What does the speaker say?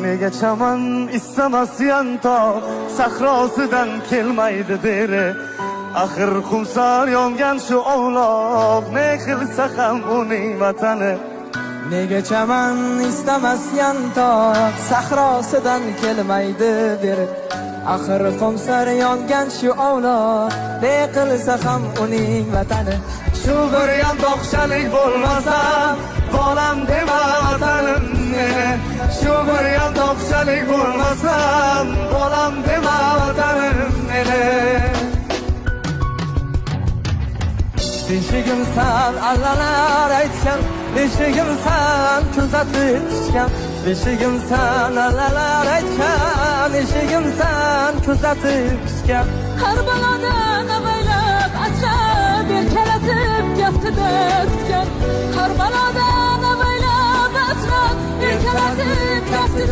Nega chaman istamas yantoq, sahrosidan kelmaydi beri. Axir xumsar yongan shu ovloq, ne qilsa ham uning vatani. Nega chaman istamas yantoq, sahrosidan kelmaydi beri. Axir xumsar yongan shu ovloq, ne qilsa ham uning vatani. Shu bir yantoqchalik bo'lmasam, bolam dema vatanim meni. Shu bir yantoqchalik bo'lmasam, bolam dema vatanim meni. Beshigimsan allalar aytgan, beshigimsan kuzatib quchgan. Beshigimsan allalar aytgan, eshigimsan kuzatib quchgan. Har balodan avaylab asrab, erkalatib kaftida tutgan. Har balodan avaylab asrab, erkalatib kaftida.